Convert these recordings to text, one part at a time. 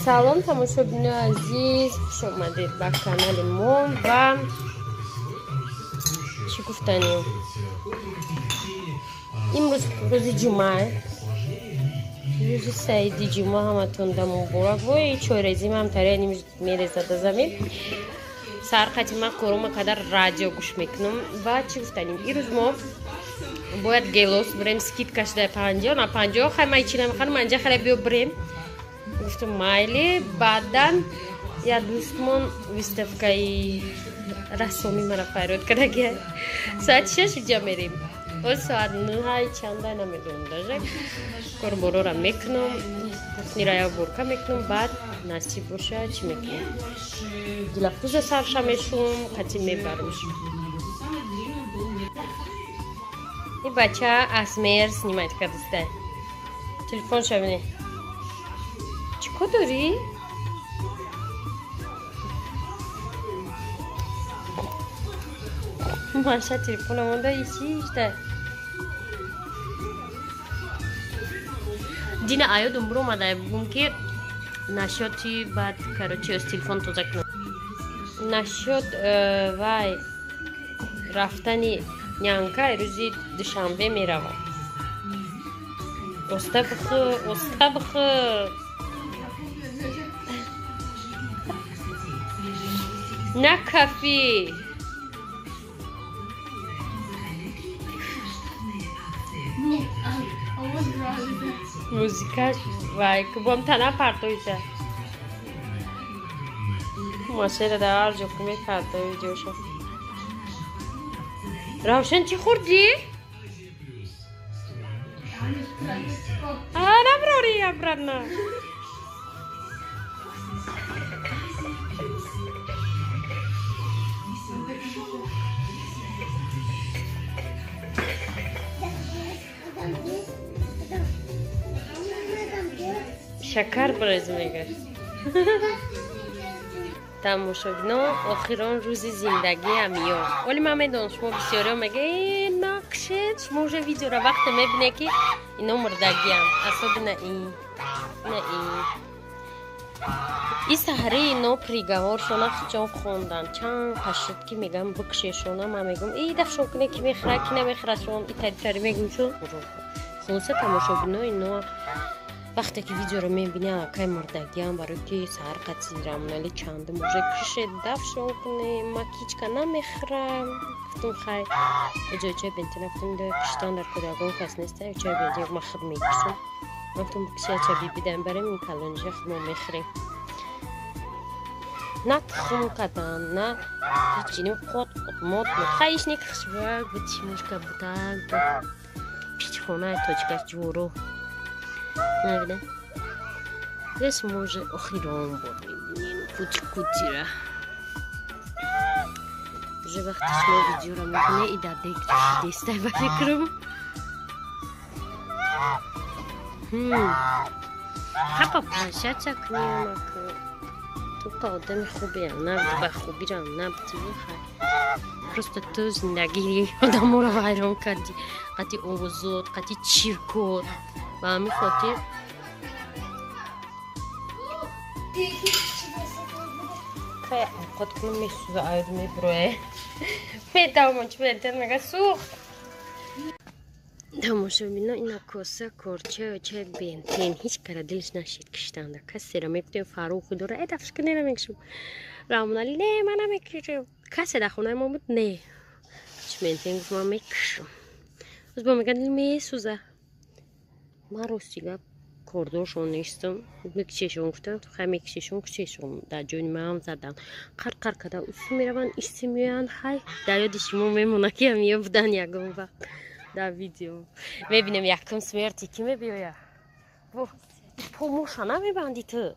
Салом, тамошобинои азиз, хуш омадед ба канали мо. Ва чӣ гуфтанем, имрӯз рӯзи ҷумъа, рӯзи саиди ҷумъа, ҳаматонда муборак. Вой, чойрезимам тариа мерезада замин. Саҳар қати ман корома када радио гӯш мекунам. Ва чӣ гуфтанем, ирӯз мо бояд Гелос бирем, скидка шуда 50 на 50. Хай, ман чӣ намехарам, анҷа харе, биё бирем. Гуфтам, майли. Баъдан як дӯстмон выставкаи рассомӣ мара фарёд кардаги, соати 6 иҷа мерем. Оз соат нӯҳай чанда намедонам, даже корборора мекунам, кухнира як уборка мекунам, баъд насиб боша, чӣ мекунам, Дилафрӯза сарша мешум, қати мебармш. И бача асмер снимать кардиста телефонша. Бине, чӣ кор дорӣ? Маша телефона монда ишишта. Дина аёдум буромада, бугум ки нашоти баъд, короче, оз телефон тоза кунам. Нашод вай рафтани нянка рӯзи душанбе меравад. Оста бихӯ, оста бихӯ. Накафӣ. Музикаш вай бом тана партоиша. Машера дар ҳар ҷо мепартои ҷоша. Равшан, чӣ хӯрдӣ? Наброри обратно. Шакар бирез, мега. Тамошобино, охирон рӯзи зиндагиам ё. Оли ман медонам, шумо бисёриё мега, э, накшед. Шумо уже видеора вақте мебине, ки ино мурдагиам, особенно ин, ина ин. И саҳари ино приговоршона чон хондан, чанд қашуд ки мегам, бикшешона. Ман мегум, и дафшон куне, ки мехӯра, ки намехӯра шон, и тари тари мегум шон. Хулоса, тамошобино, ино вақте ки видеоро мебини, аллакай мурдагиам, барои ки саҳар қати Рамонали чандум уже кишед, дафшон куне, макичка намехӯрам. Гуфтум, хай, ҷои чай бентина. Гуфтум, киштан дар кор ягон кас неста, чай бентин ма худ мекишам. Гуфтум, кишача бибидаем, барем, ин калонҷа худ мо мехӯрем. На тухм кадан, на ҳечини, қот мот. Хай, ишне хушбак буд, чимушка бутак пичхонаи точкаш ҷӯро. Мебине, здесь мы уже охирон бор мебинем кути-кутира. Уже вақте шумо видеоро мебине, и дар дег дестай, ба фикрам. Хапа пашача кунем. Ту ка одами хубеам набуди, ба хубирам набуди. Хай, просто ту зиндагии одаморо вайрон кардӣ, қати овозот, қати чиркот. Ба ҳамин хотир хай авқот кунам, месӯза, аюд мебурое, метавонам чи бентер мега, сӯхт. Тамошобино, ина коса корча чай бентен ҳеҷ кара дилш нашид киштанда. Касера мегуфтем, Фарухи дора, э, дафшка не, намекишам. Рамонали, не, ман намекишам. Касе дар хонаи мо буд, не, чи бентен гуфт, ман мекишам. Боз бо мега, дил месӯза. Ман рости гап кордоршон нестам. Мекишешон гуфтам, хай, мекишешон, кишешон. Дар ҷони маам задан, қар-қар када усу мераванд, исти меоянд. Хай, дар ёди шумо мемонад, ки ҳамиё будан. Ягон вақт дар видео мебинем, якум смерти ки мебиёя. Помоша намебанди ту.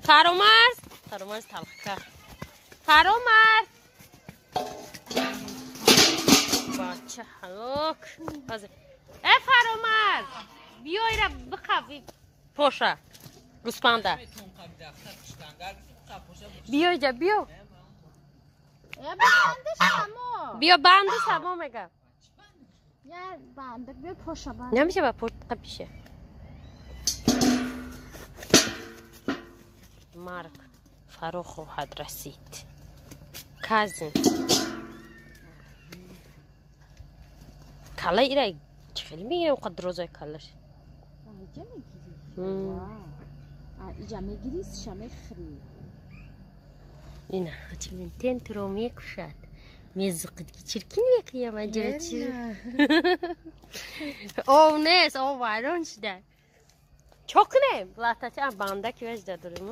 Фаромарз, Фаромарз, талхка, Фаромарз, бача ҳалок. Э, Фаромарз, биёйра биқави поша гӯспанда, биёйҷа, биё, биё, банду само мега. Намеша ба пошт қапиша. Марг фаро хоҳад расид. Казин. Кала ира чӣ хеле мегирем қад розай калаш. Иҷа мегирӣ? Иҷа мегирӣ, ша мехӯрӣ. Ина, чимин тентро мекушад. Мезиқид ки чиркин мекуням анҷара чи. Ов нест, ов вайрон шуда. Чо кунем? Латача банда ки вежда дорем.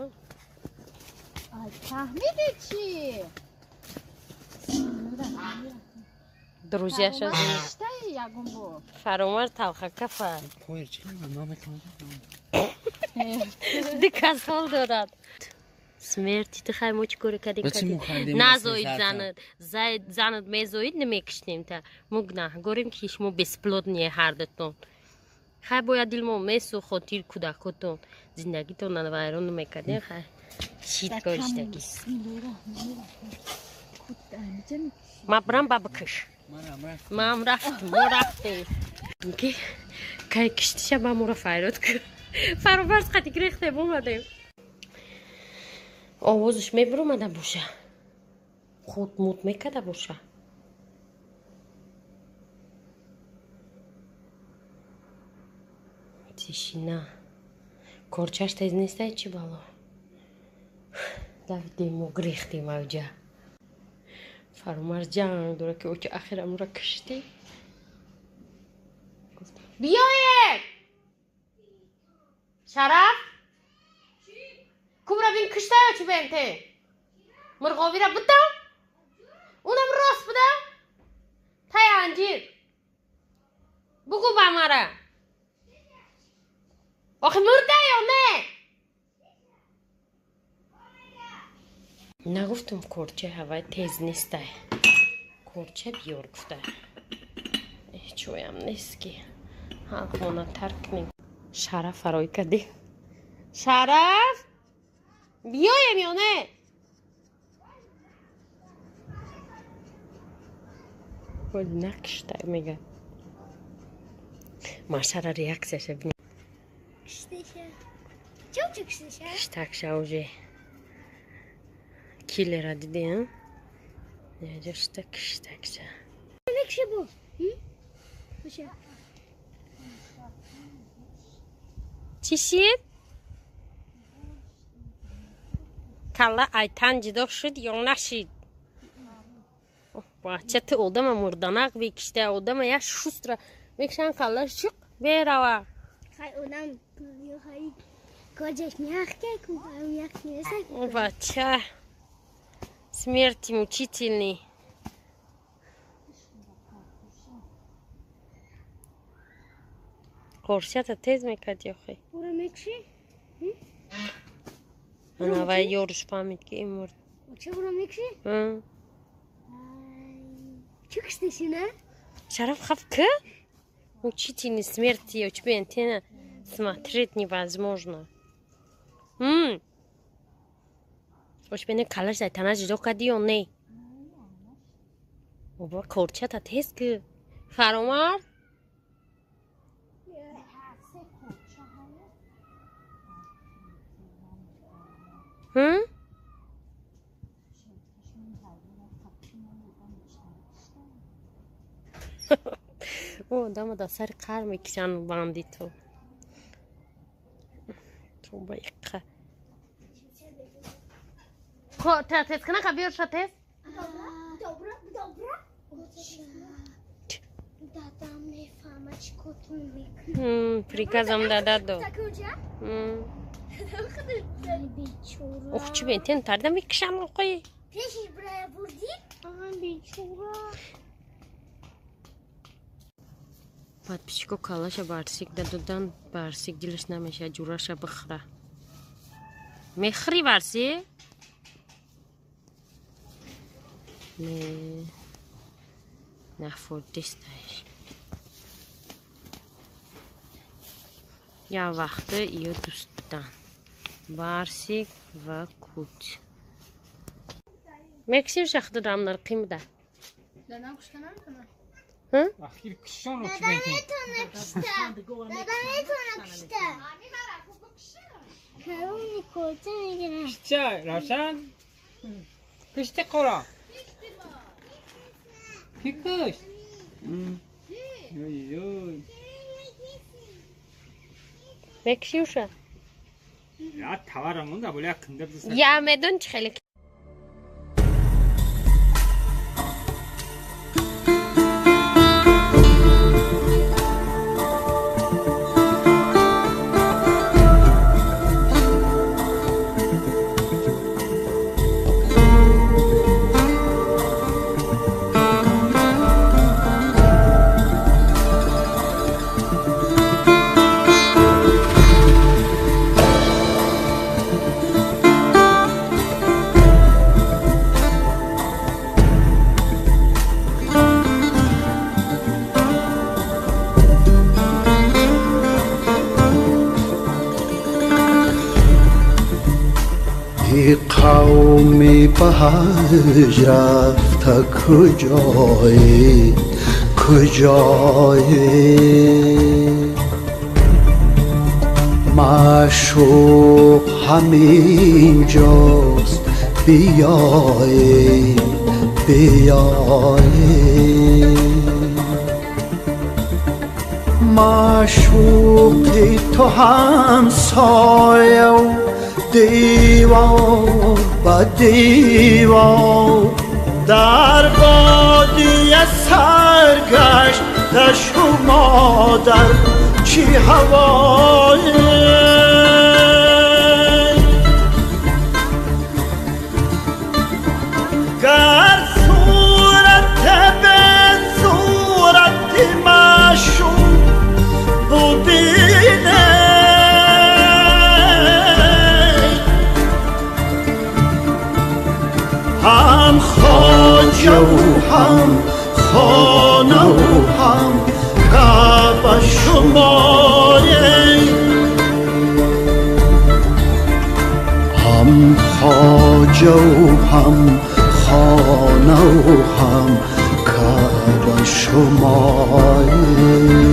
Фаҳмиди чӣ? Друзьяша Фаромар талха кафа. Ду сол дорад. Смерти ту хай мо чӣ коре кардем? Назоид занат. Занат мезоид намекиштем та. Мо гунаҳгорем ки шумо бесплодные ҳардатон. Хай бояд дилмо месу хотир кӯдакотон. Зиндагитон вайрон намекардем. Хай шит кориштагӣ. Ма брам ба бикиш. Мам рафтем, мо рафтем. Ки кай киштиша ба моро файрод кар. Фароварз қати гирехтем омадем. Овозаш мебиромада боша. Худ муд мекарда боша. Тишина. Корчаш тез нестай чӣ бало. Давидем мо гирехтем авҷа. Фаромарз ҷанг дора ки оки ахир амура киштӣ. Биёед! Шараф? Кубра бин кишта ё чӣ бенте? Мурғовира будам? Унам рост будам? Тай анҷир. Бугу ба мара. Охи мурда ё не? Нагуфтум корча ҳавай тез нестай. Корча биёр гуфта. Чӯям нест ки. Ҳалқмона тарк кунем. Шараф фарой кардем. Шараф? Биёем ё не? Накишта мега. Машара реаксияша бин. Киштакша уже. Киллера дидем. Неҷашта киштакша. Чӣ шид? Калла айтан ҷудо шуд ё нашид? Бача ту одама мурданак бекишта, одама як шустра мекишан каллаш чиқ берава. Бача смерти мучительный. Корсята тез мекард ё хе? Ана вай ёрш фаҳмид ки ин мурд. Шараф хаф к? Мучительный смерти ё чӣ бентена смотреть невозможно. Ош бене калаш дай тана ҷудо кардӣ ё не? Оба корчата тез ки. Фаромар? Одама дар сари қар мекишанд бандито. Тоба иққа. Тез кунака биёр ша тез. Приказам дададо. Ох, чӣ бентен тарда мекишам оқои. Подписчико калаша барсик дадодан, барсик дилаш намеша ҷураша бихӯра. Мехӯрӣ барсик? Не, нафурдистаеш. Як вақте ё дӯст буданд. Барсик ва кут. Мекшим шахта рамнар қимда. Пишча, Равшан? Пишти қора. Пикуш. Ой-ой. Мекшиуша. Я тавара монда, боля кында биза. Я медон чи хеле. قومی به حج رفته کجایی کجایی معشوق همینجاست بیایی بیایی معشوقی تو همسایه دیوار به دیوار در بادیه سرگشت شما در چی هوایی گر صورت به صورت معشوق ببینه هم خواجه و هم خانه و هم کعبه شمایی هم خواجه و هم خانه و هم کعبه شمایی.